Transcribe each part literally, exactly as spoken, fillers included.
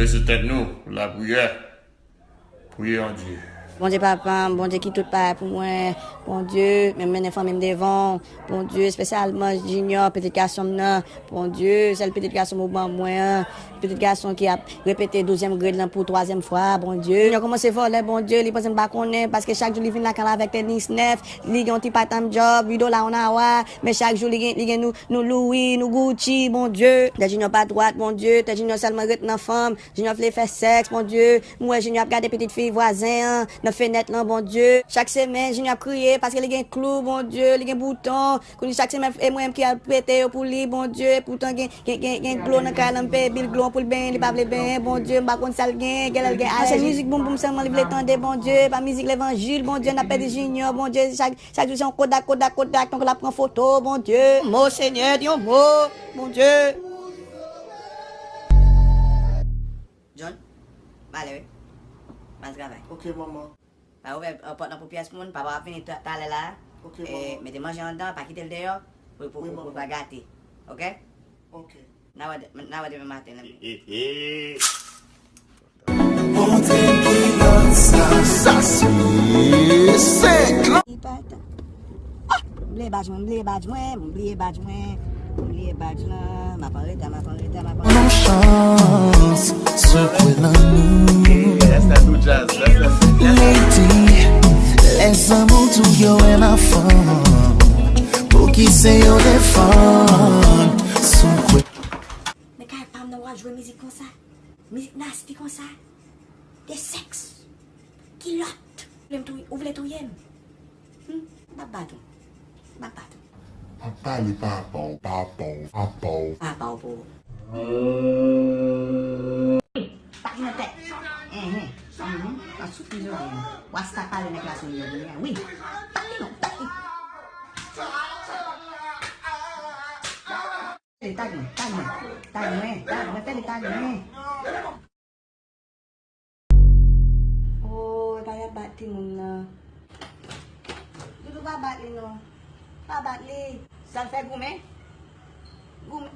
Sou tèt nou, lapriyè. Priye Bondye. Bondye papa m, Bondye ki tout bagay pou mwen. Bondye, men mennen fanmi m devan w. Bondye, espesyalman Junior, pitit gason m nan. Bondye, sèl pitit gason m ou ban mwen an. Pitit gason ki ap repete douzyèm grade lan pou twazyèm fwa, Bondye. Junior kòmanse vòlè, Bondye, li panse m pa konnen, paske chak jou li vin lakay la avèk tenis nèf, li gen yon ti part-time job, uit dola yon awa, men chak jou li gen, li gen nou, nou Louis, nou Gucci, Bondye. Tèt Junior pa dwat, Bondye, tèt Junior sèlman ret nan fanm, Junior vle fè sèks, Bondye. M wè Junior ap gade pitit fi vwazen an nan fenèt lan, Bondye. Chak semèn, Junior ap kriye paske li gen klou, Bondye, li gen bouton. Kounye chak semèn, e mwen menm ki al pete yo pou li, Bondye. Poutan gen, gen, gen, gen dlo nan kay lan, m peye bil dlo an pou l benyen, li pa vle benyen, Bondye. M pa konn sa l gen, genlè l gen alèji. Se mizik boum boum sèlman li vle tande, Bondye. Pa mizik levanjil, Bondye. N ap pèdi Junior, Bondye. Chak, chak jou se yon Kodak, Kodak, Kodak, tankou l ap pran foto, Bondye. Yon mo, Senyè, di yon mo, Bondye. John, m ale wi. M al travay. Ok, manman. Pa ouvè, eh, pòt lan pou pyès moun, papa w ap vini ta-, talè la. Ok, manman. Mete manje anndan, pa kite l deyò, pou, pou, pou, pou l pa gate. Ok? Ok. N a wè de-, n a wè demen maten, la. Montre kilòt sa. Sa se senk lan. Li pa ta-, ah! M bliye badj mwen, m bliye badj mwen, m bliye badj mwen, m bliye badj lan. M ap an reta, m ap an reta, m ap an reta. Yon chans, sou kwe nan nou. Lady, lè zanmi w tou yo en afan. Pou ki se yo defann, sou kwe. Men kay pa m nan w ap jwe mizik konsa. Mizik nasty konsa. De sèks. Kilòt. Ou vle m touye, ou vle touye m? Hmm? M ap bat ou. M ap bat ou. Pa pale papa w, papa w, papa w. Papa w pou ou. Tap nan tèt. Mhm. Mhm. An sou prizon. Wasta pale nèg la sou li yo kounye a. Wi. Tap li non, tap li. Tag mwen, tag mwen, tag mwen, tag mwen, fè li tag mwen. Oh, epa y ap bat timoun nan. Doudou pa bat li non. Pa bat li. Sa l fè goumen? Goumen,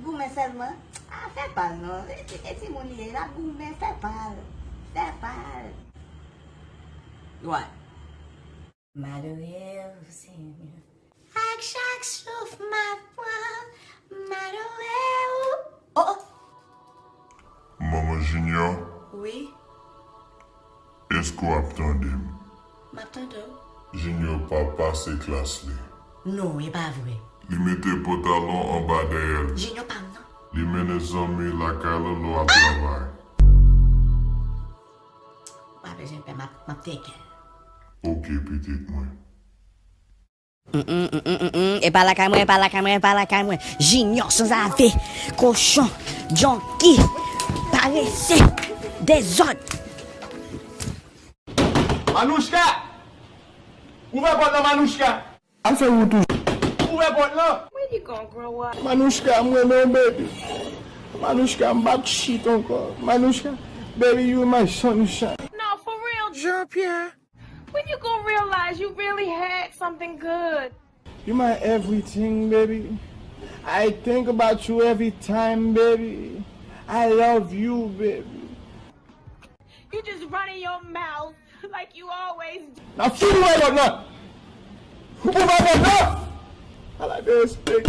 goumen sèlman. Ah, fè pa l non. E, e, e timoun li ye, l ap goumen, fè pa l. Fè pa l. What? Malere, Senyè. Ak chak souf m ap pran, m adore w. Oh, oh. Manman Junior? Wi. Èske w ap tande m? M ap tande w. Junior pa pase klas li. Non, e pa vre. Li mete pantalon anba dèyè l. Junior pa m, non. Li mennen zanmi lakay Lolo al travay. Pa bezwen pè, m ap, m ap teke l. Ok, pitit mwen. Mm, mm, mm, mm, mm, mm. E pa lakay mwen, e pa lakay mwen, e pa lakay mwen. Junior sanzave, kochon, junkie, parese, dezòd. Manouchka! Ouvè pòt lan, Manouchka! Al fè wout ou. Ouvè pòt lan! When you gonna grow up? Manouchka, m renmen w, baby. Manouchka, m p ap shit ankò. Manouchka, baby, you my sunshine. No, for real, Jean-Pierre. When you gonna realize you really had something good? You my everything, baby. I think about you every time, baby. I love you, baby. You just running your mouth like you always do. Nan fini wè lòt nan. Ou pou pa konn nan. Ala de respect.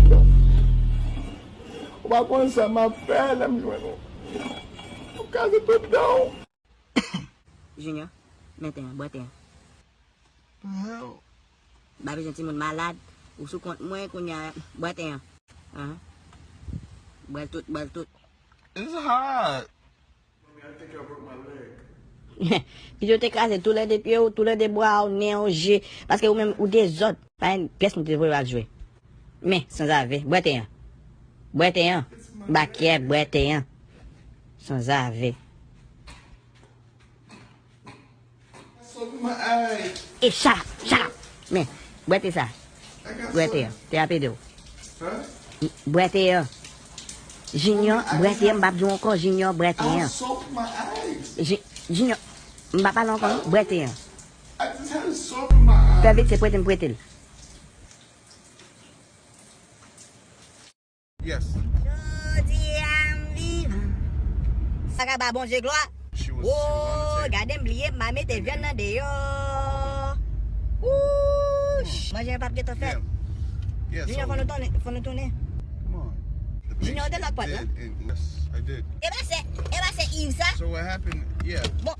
Ou pa konn sa m ap fè lè m jwenn ou. Ou kaze tout dan ou. Junior, men te an, bwè te an. Hell. M pa bezwen timoun malad. Ou sou kont mwen kounye a, bwè te an. Ahan. Bwè l tout, bwè l tout. It's hot. Mommy, I think I broke my leg. Pito te kraze toulède pye w, toulède bra w, nen w, je. Paske ou menm, ou dezòd. Pa gen pyès moun te voye w al jwe. Men, sanzave, bwè te an. Bwè te an. Bakè, bwè te an. Sanzave. E shut up, shut up. Men, bwè te sa. Bwè te an. Te ap ede w. Bwè te an. Junior, bwè te an, m p ap di w ankò, Junior, bwè te an. Ji-, Junior, m pa pale ankò, non, bwè te an. Fè vit, se prete m prete l. Yes. Jodi a m vivan. Sa ka ba Bondye glwa. She was, she was on the table. Gade m bliye, m pa mete vyann nan deyò. Wouch! Manje an p ap gentan fèt. Damn. Yeah, Junior, so, fò nou tounen, fò nou tounen. Come on. Junior, te lòk pòt la. Yes, I did. E pa se, e pa se Yves sa? So what happened? Yeah. Bon,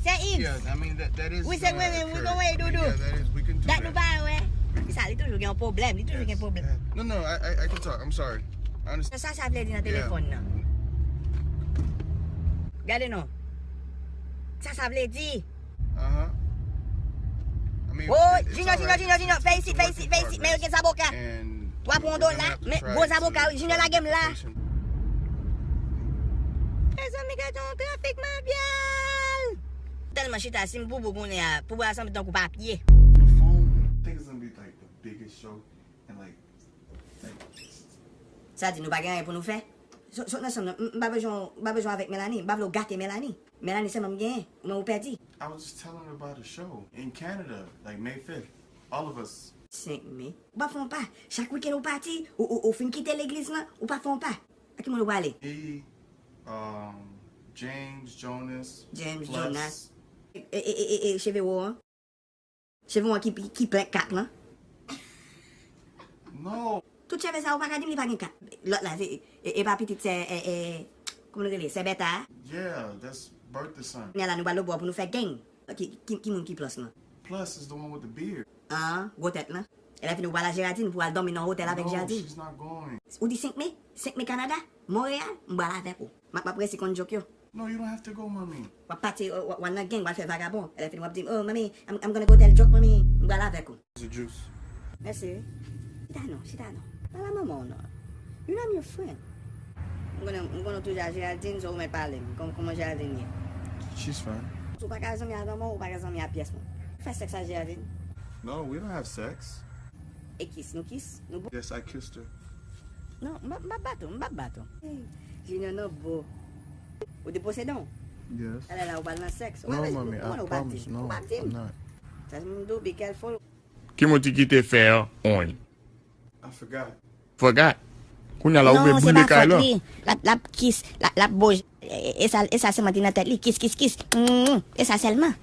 se Yves. Yeah, I mean, that, that is, wi, se mwen menm, wi, konn wè doudou. Yeah, that is, we can do that. Dat nou pa wè. Sa, li toujou gen yon pwoblèm, li toujou gen pwoblèm. No, no, I, I, I can talk. I'm sorry. I understand. Sa, sa vle di nan telefòn nan. Gade non. Sa, sa vle di. Uh-huh. I mean, oh, Junior, Junior, Junior, Junior, fè isit, fè isit, fè isit, men yo gen zaboka. Twa pou yon dola, men gwo zaboka, Junior lage m la. Mezanmi, gade yon trafik mabyal. Tèlman chita, si m boubou kounye a, pou bwa sanble tankou papye. The phone. I think it's gonna be like the biggest show in like, like. Sa di nou pa gen anyen pou nou fè? Sot nan chanm nan, m pa bezwen, m pa bezwen avèk Melanie, m pa vle w gate Melanie. Melanie sèlman m genyen, men ou pèdi. I was just telling her about the show in Canada, like May fifth. All of us. Senk me. Ou pa fè yon pa. Chak wikenn ou pati, ou, ou, ou fin kite legliz lan, ou pa fè yon pa. Ak ki moun ou prale? Me, um, James, Jonas, James, Jonas. E, e, e, e, e, cheve wo an? Cheve w an ki, ki, ki plen kat lan? No. Tout cheve sa ou pa ka di m li pa gen kat. Lòt la, se, e, e pa pitit sè, e, e, kòman nou rele? Sè Bèta a? Yeah, that's Bertha's son. Kounye a la, nou pral lòtbò pou nou fè gang. Ki, ki, ki moun ki Plus lan? Plus is the one with the beard. Ah, gwo tèt lan. E lè fini, ou pral a Géraldine pou al dòmi nan otèl avèk Géraldine. No, she's not going. Ou di senk me? Senk me Kanada? Monreyal? M pral avèk ou. M ap, m ap resi konn jòk yo. No, you don't have to go, mommy. W ap pati, w, w, w al nan gang, w al fè vagabon. E lè fini, w ap di m, "Oh, mommy, I'm, I'm gonna go tell joke, mommy." M pral avèk ou. It's a juice. Mèsi, wi. Chita non, chita non. Pale a manman w non. You know I'm your friend. M konnen, m konnen w toujou a Géraldine, so ou mèt pale m. Kòm, kòman Géraldine ye? She's fine. Si w pa ka zanmi a manman w, ou pa ka zanmi a pyès moun. Ou fè sèks a Géraldine? No, we don't have sex. E kiss, nou kiss? Nou bon? Yes, I kissed her. Non, m p ap, m p ap bat ou, m p ap bat ou. Hey, Junior nan bo. Ou te posede w? Yes. Alè la, ou pral nan sèks. Ou pa, mommy, I promise, no, I'm not. Sa m di w, be careful. Ki moun ki te fè an? I forgot. Forgot? Kounye a la, ou vle boule kay la? Non, se pa fòt li. L ap, l ap kiss, l ap, l ap bo, e, e, e sa, e sa sèlman te nan tèt li. Kiss, kiss, kiss. Mm, e sa sèlman.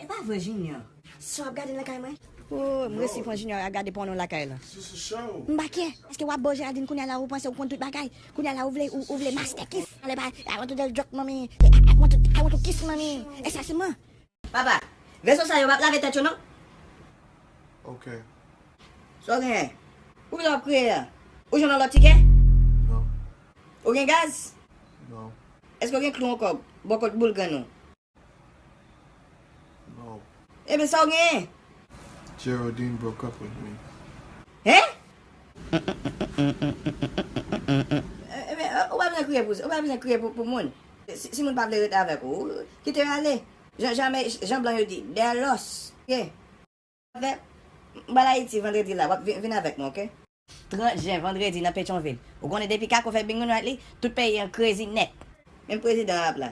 E pa vre, Junior. Si w ap gade l lakay mwen. Oh, m resi pran Junior a gade pòno lakay la. M pa kè. Èske w ap bo Géraldine kounye a la ou panse ou konn tout bagay? Kounye a la ou vle, ou, ou vle master kiss. Ale ba, I want to tell joke, mommy. I, I want to, I want to kiss, mommy. E sa sèlman. Papa, veso sa yo p ap lave tèt yo non? Ok. Sa w genyen? Poukisa w ap kriye a? Ou jwenn yon lòt tikè? Non. Ou gen gaz? Non. Èske w gen klou ankò bò kot boul grenn ou? No. Ebyen, sa w genyen? Geraldine broke up with me. Hein? Ebyen, ou pa bezwen kriye pou, ou pa bezwen kriye pou, pou moun. Si, si moun pa vle ret avèk ou, kite yo ale. Jan, jan, jan blan yo di, they're lost. Ok. Avèk, m pral Ayiti vandredi la, w ap vin, vin avèk mwen, ok? Trant jen, vandredi, nan Petyonvil. Ou konnen depi Kako fè bingo night li, tout peyi an crazy nèt. Menm prezidan an ap la.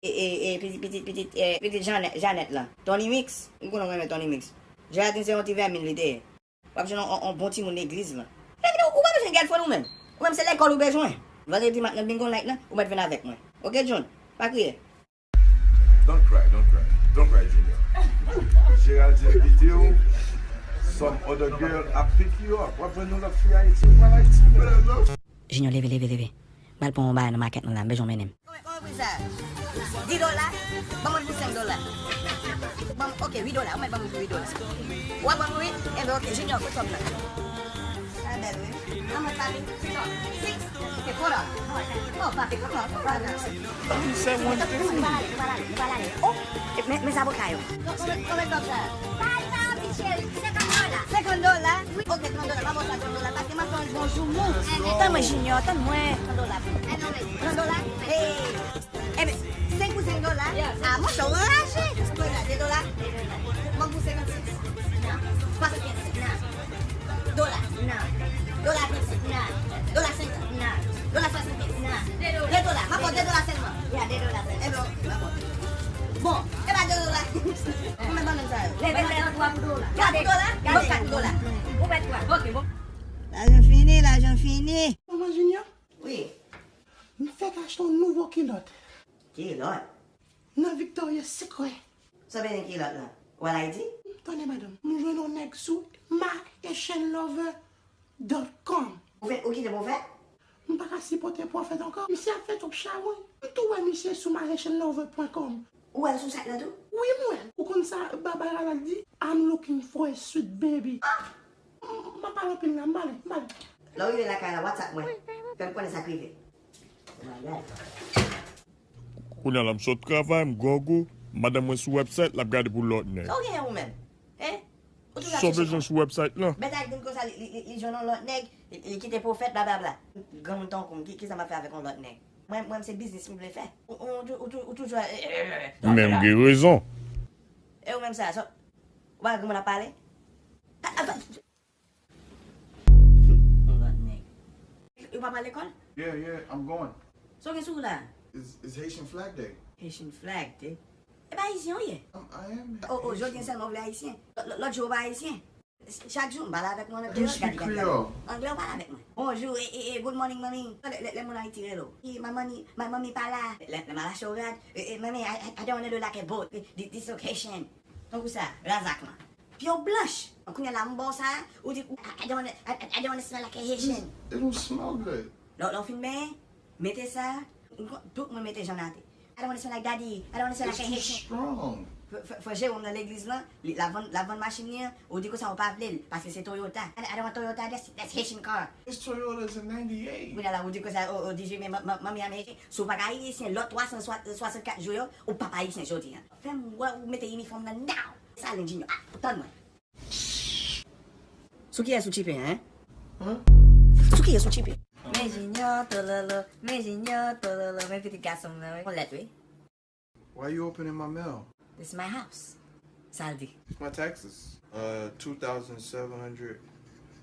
E, e, e, pitit, pitit, pitit, e, pitit Janèt, Janèt lan. Tony Mix, m konnen w renmen Tony Mix. Géraldine se yon ti vèmin li te ye. W ap jwenn yon, yon, yon bon timoun legliz lan. Epi tou, ou pa bezwen girlfriend ou menm. Ou menm se lekòl ou bezwen. Vandredi m ap nan bingo night lan, ou mèt vin avèk mwen. Ok, Jun? Pa kriye. Don't cry, don't cry. Don't cry, Junior. Géraldine kite w, some other girl ap pick you up. W ap jwenn yon lòt fi Ayiti, ou pral Ayiti, man. Junior, leve, leve, leve. M al pran yon bagay nan makèt lan la, m bezwen w mennen m. Kòman, kòman pri sa? Dis dola? Ban mwen pou senk dola. Ban m, ok, uit dola. Ou mèt ban mwen pou uit dola. W ap ban mwen, wi? Enben, ok, Junior, kot kòb la? Sa bèl, wi. An mwen pale. Six. Ok, hold on. Oh, papi, come on, come on. Sè mwen te. Nou pral ale, nou pral ale, nou pral ale. Oh, men, men zaboka yo. Kòman, kòman kòb sa? Sa, sa, ti cheri, senkant dola. Senkant dola? Wi, ok, trant dola. Pa bon sa, trant dola, paske m ap fè yon bon joumou. Tann mwen, Junior, tann mwen. Trant dola. Trant dola? Hey. Enben, senk pou senk dola? Ah, monchè, ou anraje. Kounye a, de dola? Ban m pou senkannsis. Swasannkenz, nan. Dola, nan. Dola vennsèt, nan. Dola senkant, nan. Dola swasannkenz, nan. De dola. M ap ba w de dola sèlman. Ya, de dola sèlman. Enben, m ap ba w. Bon, e pa de dola. Konbyen bannann sa yo? Kat pou dola? Kat pou dola? Bon, kat pou dola. Ou mèt twa. Ok, bon. Lajan fini, lajan fini. Achte yon nouvo kilòt. Kilòt? Nan Victoria's Secret. Sa vle di kilòt lan? Ou al Ayiti? Tande madanm, m jwenn yon nèg sou my Haitian Lover dot com. Ou fè, ou kite pou fè? M pa ka sipòte pwofèt ankò. Misye ap fè twòp chawony. M tou wè misye sou my Haitian Lover point com. Ou al sou site lan tou? Wi, m wè l. Ou konn sa Baba Ralal di? I'm looking for a sweet baby. M ap pale anpil la, m pale, m pale. Lè w rive lakay la, WhatsApp mwen. Fè m konnen sa k rive. Kounye a la m sot travay, m grangou, madanm mwen sou website, l ap gade pou lòt nèg. Sa w genyen ou menm? Hein? Ou toujou ap chèche kòb. Sa w bezwen sou website lan? Bèt ak di m konsa li, li, li, li jwenn yon lòt nèg, li, li kite pwofèt, blablabla. Granmoun tankou m, ki, kisa m ap fè avèk yon lòt nèg? Mwen, mwen se biznis m vle fè. Ou, ou, ou, ou, ou toujou. Men m gen rezon. E ou menm sa, sa, ou pa granmoun ap pale? Yon lòt nèg. Ou pa pral lekòl? Yeah, yeah, I'm going. Sa w gen sou ou la? It's, it's Haitian Flag Day. Haitian Flag Day? E pa ayisyen ou ye? I'm, I am. Oh, oh, jodi an sèlman ou vle ayisyen? Lò- Lòt jou ou pa ayisyen? Chak jou m pale avèk nou nan kreyòl, gade, gade, gade. Anglè ou pale avèk mwen. Bonjou, e, e, e, good morning, mommy. Lè, lè, lè moun Ayiti rele w. E, my mommy, my mommy pa la. Lè, lè m al achte yon rad, e, e, mommy, I, I, I don't wanna look like a boat. This, this location. Tankou sa, razak lan. Pye w blanch. Kounye a la m ba w sa, ou di, I, I don't wanna, I, I, I don't wanna smell like a Haitian. It don't smell good. Lè, lè w fin benyen, mete sa, tout mwen mete jan nate. I don't wanna smell like daddy, I don't wanna smell like a Haitian. Frè, frè Jerome nan legliz lan, li, l ap vann, l ap vann machin li an, ou di konsa ou pa vle l, paske se Toyota. I, I don't want Toyota, that's, that's Haitian car. This Toyota is a ninety-eight. Kounye a la, ou di konsa, ou, ou di, men, men, men, men, men, si w pa ka ayisyen, lòt twa san swasannkat jou yo, ou p ap ayisyen jodi an. Fè m wè ou mete inifòm nan now. Sa, Lendinho. Ah, tann mwen. Sou kiyès ou tchipe, hein? Sou kiyès ou tchipe? Men Junior tololo, men Junior tololo, men pitit gason m nan, wi. Yon lèt, wi. Why you opening my mail? This is my house. Sa l di? It's my taxes. Uh, two thousand seven hundred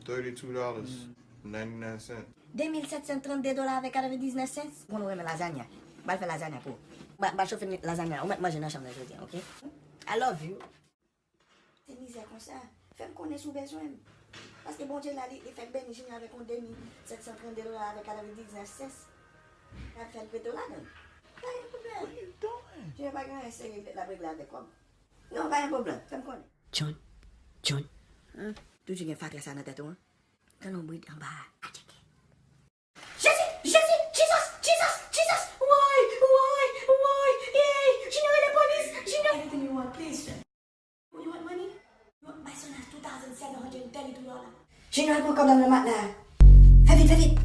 thirty-two dollars ninety-nine cents. De mil sèt san trannde dola avèk katrevendiznèf sent. Ou konn ou renmen lazanya. M pral fè lazanya pou ou. M pral chofe lazanya. Ou mèt manje nan chanm nan jodi a, oke? I love you. Se mizè konsa. Fè m konnen si w bezwen m. Paske Bondye la, li, li fèk beni Junior avèk yon de mil sèt san trannde dola avèk katrevendiznèf sent. L ap fè l prete w ladan l. Pa gen pwoblèm. Junior pa gen anyen serye l ap regle avèk kòb. Non, pa gen pwoblèm. Fè m konnen. John, John, toujou gen fatra sa nan tèt ou an? Tande yon bri anba a. Atake. Jezi! Jezi! Jesus! Jesus! Jesus! Woy! Woy! Woy! Ey! Junior, rele polis! Junior! Anything you want, please, sir. You want money? You want my son has two thousand seven hundred thirty-two dollars. Junior, al pran kòb la nan matla. Fè vit, fè vit!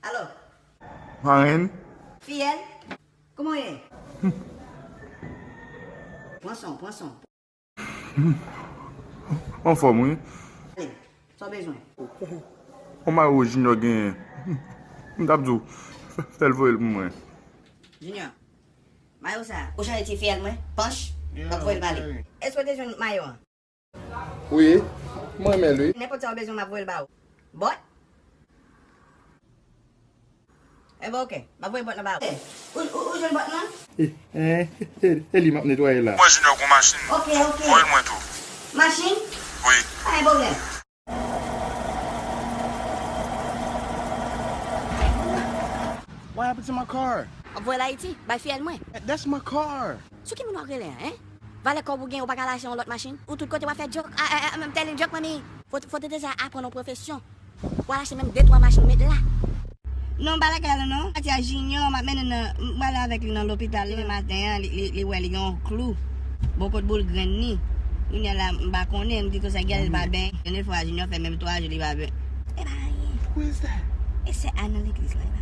Alo? Marenn? Fiyèl? Kòman w ye? Pran son, pran son. Anfòm, wi. Ale, sa w bezwen? Yon mayo Junior genyen. M t ap di w, fè l voye l pou mwen. Junior, mayo sa, ou chanje ti fiyèl mwen, Panch, m ap voye l ba li. Èske w te jwenn mayo an? Wi, m renmen l, wi. Nenpòt sa w bezwen, m ap voye l ba ou. Bòt? Enben, oke. M ap voye bòt lan ba ou. Ou, ou, ou jwenn bòt lan? E, e, e, e li m ap netwaye la. Mwen Junior gon machin. Oke, oke. Voye l mwen tou. Machin? Wi. Pa gen pwoblèm. What happened to my car? M ap voye l Ayiti, bay fiyèl mwen. That's my car. Sou ki moun w ap rele a, en? Valè kòb ou gen, ou pa ka al achte yon lòt machin? Ou tout kote w ap fè djòk. A, a, a, I'm telling joke, manmi. Fò, fò w te deja aprann yon pwofesyon. W al achte menm de twa machin, ou met la. Non, m pa lakay la non. Pati a Junior, m ap mennen nan, m prale avèk li nan lopital demen maten an, li, li, li wè li gen yon klou bò kot boul grenn li. Kounye a la, m pa konnen, m di konsa, gèl li pa benyen. Dènye fwa Junior fè menm twa jou li pa benyen. E pa anyen. Who is that? E sè Ann nan legliz la, e pa anyen.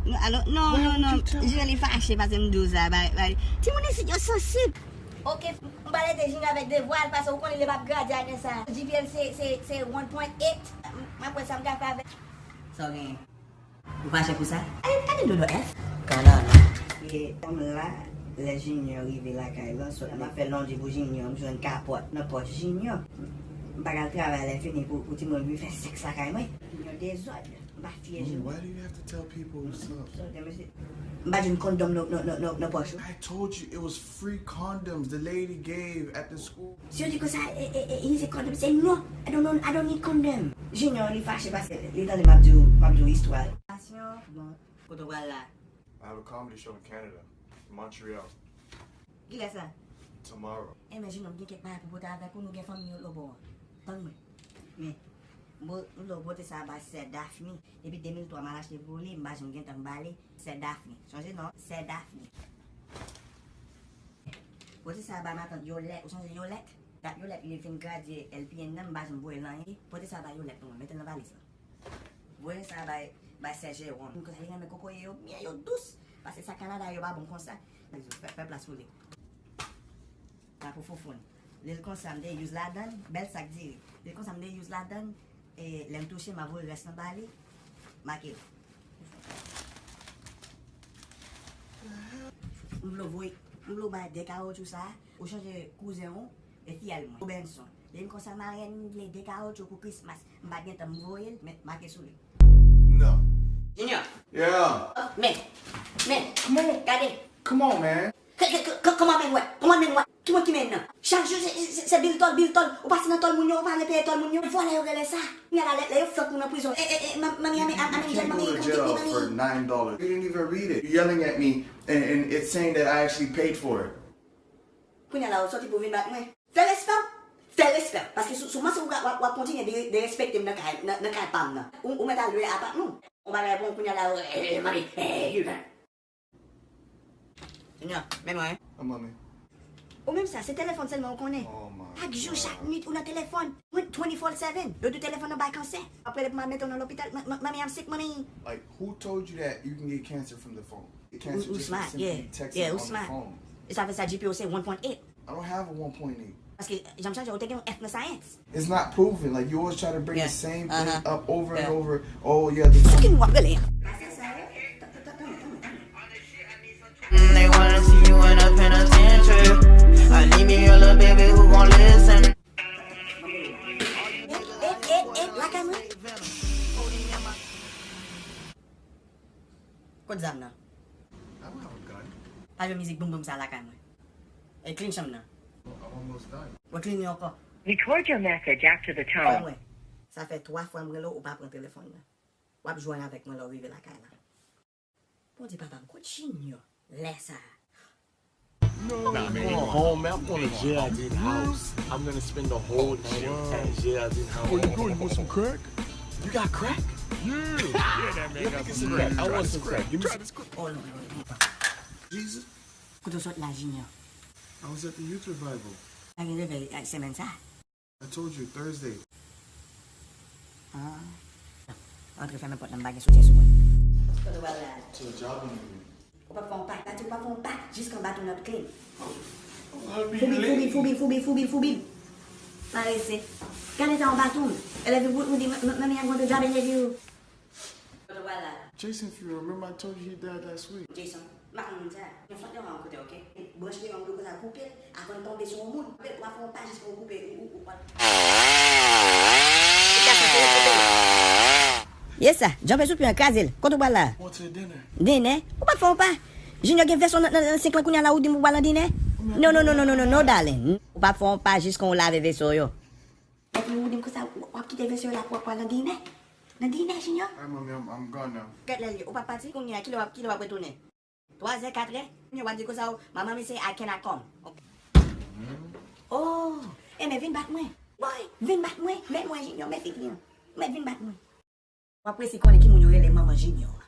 Non, alò, non, non, non. Junior li fache paske m di w sa, ba, ba. Timoun isit yo sansib. Oke, m pral ede Junior avèk devwa l, paske ou konnen li p ap gradi ane sa. G P A l se, se, se one point eight. M, m ap wè sa m ka fè avèk. Sa w genyen? Ou fache pou sa? Ay, gade dodo F. Kanana. E kòm la, lè Junior rive lakay lan, sot m ap fè lonji pou Junior, m jwenn kapòt nan pòch Junior. M pa ka al travay lè fini pou, pou timoun vin fè sèks lakay mwen. Junior dezòd. M pa fye je w. Why do you have to tell people what's up? M pa jwenn kondòm nan, nan, nan, nan, nan pòch ou. I told you it was free condoms the lady gave at the school. Si yo di konsa, e, e, e, he's a condom, say no, I don't, know, I don't need condom. Junior, li fache paske li tande m ap di w, m ap di w istwa l. Pasyon, bon, kote w pral la? I have a comedy show in Canada, Montreal. Kilè sa? Tomorrow. Enben, jenòm, gen kèk bagay pou pote avèk ou, nou gen fanmi yo lòbò an. Tann mwen. Men, m vle w pote sa bay sè Daphne. Depi de mil twa m al achte pou li, m pa janm gentan ba li. Sè Daphne. Sonje non, sè Daphne. Pote sa bay matant Yolette. Ou sonje Yolette? Dat Yolette, li fin gradye L P N nan, m pa janm voye l anyen. Pote sa bay Yolette pou mwen. Mete l nan valiz la. Voye sa bay, bay sè Jewòm. Konsa li renmen kokoye yo byen, yo dous. Paske sa Kanada yo pa bon konsa. Fè, fè plas pou li. Sa pou foufoun. Lil konsa m te use ladann, bèl sak diri. Lil konsa m te use ladann, e lè m touche, m a voye rès lan ba li. Make l. M vle w voye, m vle w bay de kawotchou sa, ou chanje kouzen w, e fiyèl mwen, Robenson. Li vin konsa, marèn, m vle de kawotchou pou Christmas. M pa t gentan, m voye l, men make sou li. No. Junior. Yeah. Men, men, come on, gade. Come on, man. K- k- k- Come on, men, wè. Come on, men, wè. Ki moun ki men nan? Chak jou, se- se- se bil tòl, bil tòl. Ou pase nan tòl moun yo, ou pa vle peye tòl moun yo. Vòlè yo rele sa. Kounye a la, lè lè yo flank ou nan prizon. E, e, e, manmi, manmi, a- a- a- You can't go to jail for nine dollars. You didn't even read it. You're yelling at me, and, and it's saying that I actually paid for it. Kounye a la, ou soti pou vin bat mwen. Fè respè w. Fè respè w. Paske sou, sou mwen, se ou w ap, w ap kontinye de, de respekte m nan kay, nan, nan kay pa m nan. Ou, ou mèt al lwe apatman w. Ou bagay bon kounye a la, e, e, manmi, e, e, Junior, men mwen. An manmi. Ou menm sa, se telefòn sèlman ou konnen. Oh my God. Chak jou, chak nwit, ou nan telefòn. Mwen twenty-four seven. Yo di telefòn nan bay kansè. Apre, pou m al mete w nan lopital, manmi, I'm sick, manmi. Like, who told you that you can get cancer from the phone? Get cancer just from simply texting on the phone. Ou smart, yeah. Yeah, ou smart. E sa fè sa G P A w se one point eight. I don't have a one point eight. Paske, jan m chanje, ou te gen yon F nan science. It's not proven. Like, you always try to bring the same thing up over and over. Oh, yeah, the phone. Fucking w ap rele a? They wanna see you in a penitentiary. I need me a little baby who gon' listen. Eh, eh, eh, eh, lakay mwen. Kot zam nan? I don't have a gun. Pa jwe mizik boum boum sa lakay mwen. E clean chanm nan. I'm almost done. Mwen clean li ankò. Record your message after the tone. Frè mwen, sa fè twa fwa m rele w, ou pa pran telefòn nan. W ap jwenn avèk mwen lè w rive lakay la. Bondye papa m, kot Junior lè sa a? Nah, man, you going home, man. I'm going to Geraldine house. I'm gonna spend the whole night at Geraldine house. Where you going? You want some crack? You got crack? Yeah. Yeah, that man got some crack. I want some crack. Give me some. Oh, no, no, no. Jesus. Kote w sot la, Junior? I was at the youth revival. Pa gen revèy, eh, semèn sa? I told you, Thursday. Ah. Antre, fèmen pòt la, m pa gen soutyen sou mwen. Kote w al la? To the job interview. Ou p ap fè yon pa. Pati, ou p ap fè yon pa jiska w baton nan clean. Foubi, foubi, foubi, foubi, foubi, foubi. Parese. Gade ta yon baton. Elèv ou, ou di, "M- m- Manmi, I'm going to job interview." Kote w al la? Jason Fury, remember I told you he died last week? Jason, m pa konn moun sa. Yon fòt devan yon kote, oke? Branch devan yon kote, koupe l avan l tonbe sou yon moun. Koupe l, w ap fè yon pa jiska w koupe, ou, ou, ou, ou. Yes, sa, djanpe sou pye an, kraze l. Kote w pral la? Going to the dinner. Dinè? Ou pa t fè yon pa? Junior gen vèso nan, nan, nan senk lan kounye a la, ou di m ou pral nan dinè? No, no, no, no, no, no, no, darling. Ou pa fè yon pa jiska w lave veso yo. Epi ou di m konsa, w ap kite veso yo la pou w pral nan dinè? Nan dinè, Junior? Ay, manmi, I'm, I'm gone now. Gad lè l ye, ou p ap pati? Kounye a, kilè w ap, kilè w ap retounen? Twazè, katrè? Kounye a w ap di konsa, manman mi se I cannot come. Ok. Oh, enben vin bat mwen. Boy, vin bat mwen. Men mwen, Junior, men figi an. Men vin bat mwen. W ap resi konnen ki moun yo rele manman Junior a.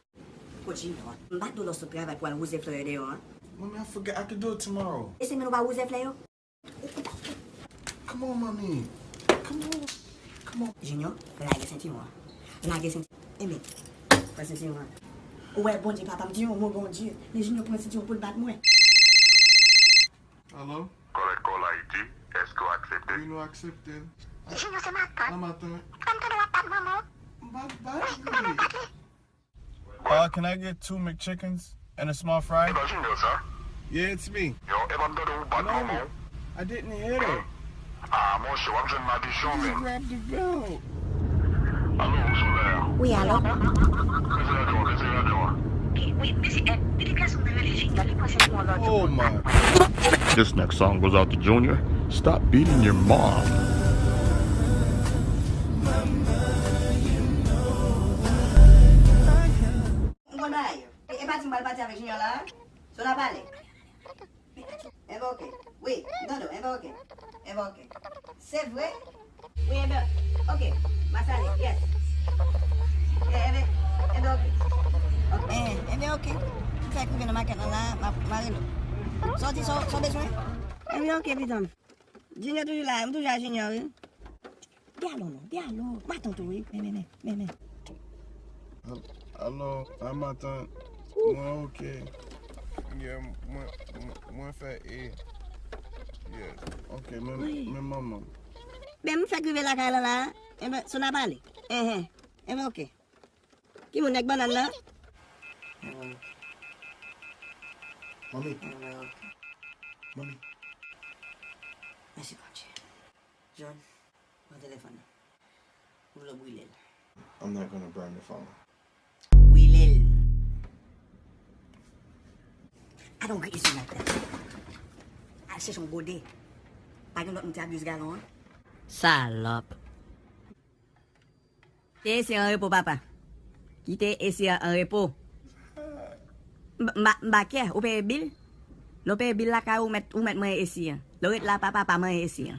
Kot Junior a? M pa t dwe lòs sot travay pou al wouze flè yo deyò a. Mommy, I forgot I could do it tomorrow. E se men ou pa wouze flè yo? Come on, mommy. Come on. Come on. Junior, lage sentiwon an. Lage senti-, Enben, pran sentiwon an. Ou wè Bondye, papa m di yon mo, Bondye. Men Junior pran sentiwon pou l bat mwen. Hello? Kòlèg Kòl Ayiti, èske w aksepte? Wi, nou aksepte. Junior, se matant. An matant. Kòm tande w ap bat manman w. M pa t bat li. Wi, m pa nan bat li. Uh, can I get two McChickens and a small fry? E pa Junior sa? Yeah, it's me. Yo, e pa m tande w bat manman w? I didn't hit her. Ah, monchè, w ap jwenn madichon menm. Just grab the belt. Alo, ou sou lè a? Wi, alo. Bese radyo a, bese radyo a. Wi, mesi, eh, pitit gason m nan rele Junior, li pran sentiwon lòd. Oh my. This next song goes out to Junior. Stop beating your mom. M konn bagay yo. E, e pa di m Pati avèk Junior la? Sona pale. Enben, ok. Wi, Dodo, enben, ok. Enben, ok. Se vre? Wi, enben, ok. M a sale, yes. E, enben, enben, ok. Ok. Eh, enben, ok. M fèk rive nan makèt lan la, m a, m a rele w. Sa w di, sa w, sa w bezwen? Enben, ok, pitit. Junior toujou la, m toujou a Junior, wi. Di alo non, di alo. Matant ou, wi. Men, men, men, men, men. Al-, alo, a matant. Mwen ok. Yeah, mwen, mwen, mwen fè e. Yes. Ok, men, wi, men manman. Men m fèk rive lakay lan la. Enben, Sona pale. Enhen. Enben, ok. Ki moun nèg bannann nan? Manmi. Manmi. Mèsi Bondye. John, pran telefòn nan. Ou vle brile l. I'm not gonna burn the phone. Brile l. I don't get you like that. Al chèche yon gode. Pa gen lòt moun ki abuse galon an? Salòp. Kite esi an repo, papa. Kite esi an an repo. M, m, m pa kè, ou peye bil? Lè w peye bil lakay ou, ou mèt, ou mèt manyen esi an. Lè w ret la, papa, pa manyen esi an.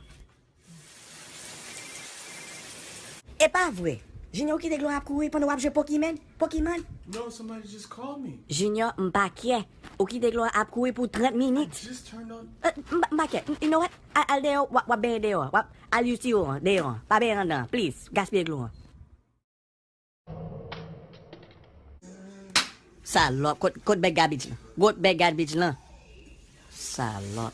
E pa vre. Junior, ou kite Gloria ap kouri pandan w ap jwe Pokemon? Pokemon? No, somebody just called me. Junior, m pa kè. Ou kite Gloria ap kouri pou trant minit. I just turned on. Eh, m, m pa kè. You know what? Al, al deyò, w ap, w ap benyen deyò. W ap, al use tiyo an, deyò an. Pa benyen anndan an, please. Gaspiye dlo an. Salòp, kot, kot bèg garbage lan? Kot bèg garbage lan? Salòp.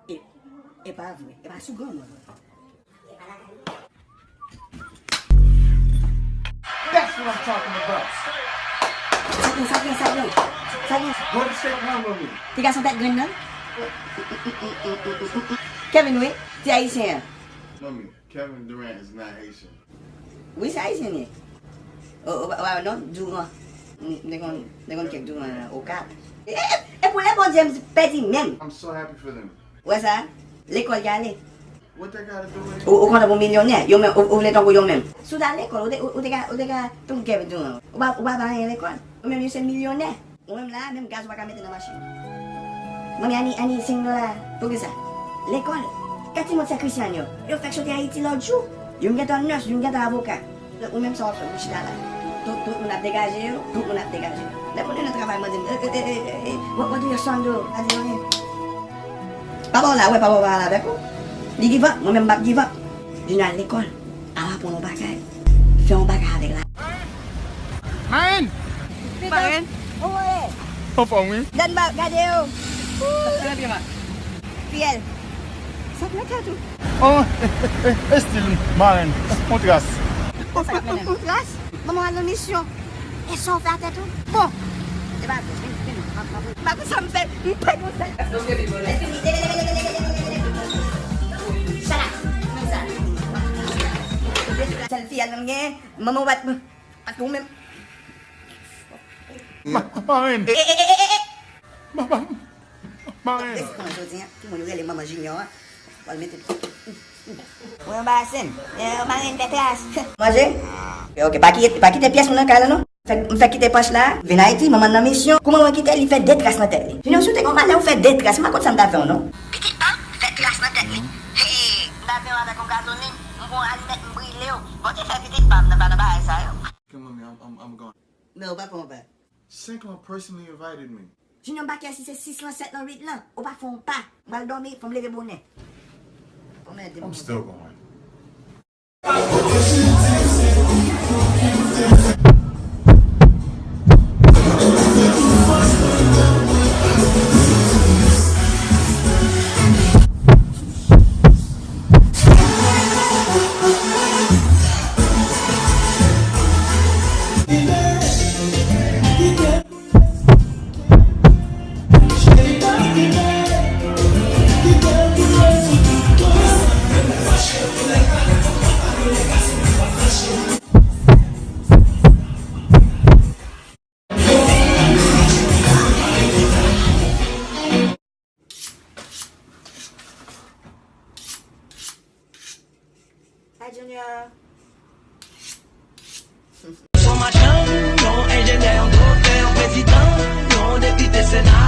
E, e pa vre, e pa sou granmoun. That's what I'm talking about. Sa gen, sa gen, sa gen. Sa gen. Go to state ground on me. Ti gason tèt grenn nan? Kevin, wi, ti ayisyen an. Mommy, Kevin Durant is not Haitian. Wi, se ayisyen li ye. O, o, o, non, Durant. M te konn, m te konn kèk Durant nan Okap. E, e, e pou lè Bondye m pèdi menm. I'm so happy for them. Wè sa? Lekòl y ale. What that got to do with it? Ou, ou kontan pou milyonè. Yo menm, ou, ou vle tankou yo menm. Si w ta lekòl, ou te, ou, ou te ka, ou te ka tankou Kevin Durant. Ou pa, ou pa fè anyen lekòl. Ou menm, yo se milyonè. Ou menm la, menm gaz ou pa ka mete nan machin. Manmi, ani, ani, seng dola. Poukisa? Lekòl. Gad timoun Sent Kristian yo. Yo fèk soti Ayiti lòt jou. Youn gentan nès, youn gentan avoka. Ou menm sa w ap fè, ou chita la. Tout, tout moun ap degaje yo, tout moun ap degaje yo. Lè moun yo nan travay, mande m, eh, eh, eh, eh, eh, what, what do your son do? Pa di anyen. Papa w la, wè papa w pa pale avèk ou. Li give up, mwen menm m p ap give up. Vin al lekòl, al aprann yon bagay. Fè yon bagay avèk la. Marenn! Marenn! Anfòm, wi. Gad m gade yo. Fiyèl. Sa k nan tèt ou? Oh, e, e, e, estil, marenn. Kontras. Kontras? Manman al nan misyon. E sa w fè a tèt ou? Bon. E pa vre, vini, vini. M pa konn sa m fè. M pa konn sa. Sèl fiyèl m gen, manman w pa t, pa t ou menm. Ma, marenn. E, e, e, e, e, e. Ma, ma, marenn. Depi konnen jodi a, timoun yo rele manman Junior a. Pral mete. Mwen anba sèn. Eh, marenn fè kras. Manje? Ok, ok. Pa kite, pa kite pyès moun nan kay la, non. Fè, m fè kite Panch la. Vin Ayiti, manman nan misyon. Kou manman kite, li fè de tras nan tèt li. Junior, si w te gen yon malè, ou fè de tras. M pa konn sa m ta fè w, non. Pitit pa m fè tras nan tèt li. Hey, m ta fè w avèk yon gazolin. M pran yon alimèt, m brile w. Bon, te fè pitit pa m nan pa nan bagay sa yo. Come on, man, I'm, I'm, I'm going. Non, ou pa fè yon pa. Cinq lan personally invited me. Junior, m pa kè si se sis lan, sèt lan, uit lan. Ou pa fè yon pa. M pral dòmi, fò m leve bonè. Fò m leve bonè. I'm still going. Hi, Junior. prezidan, yon depite sena.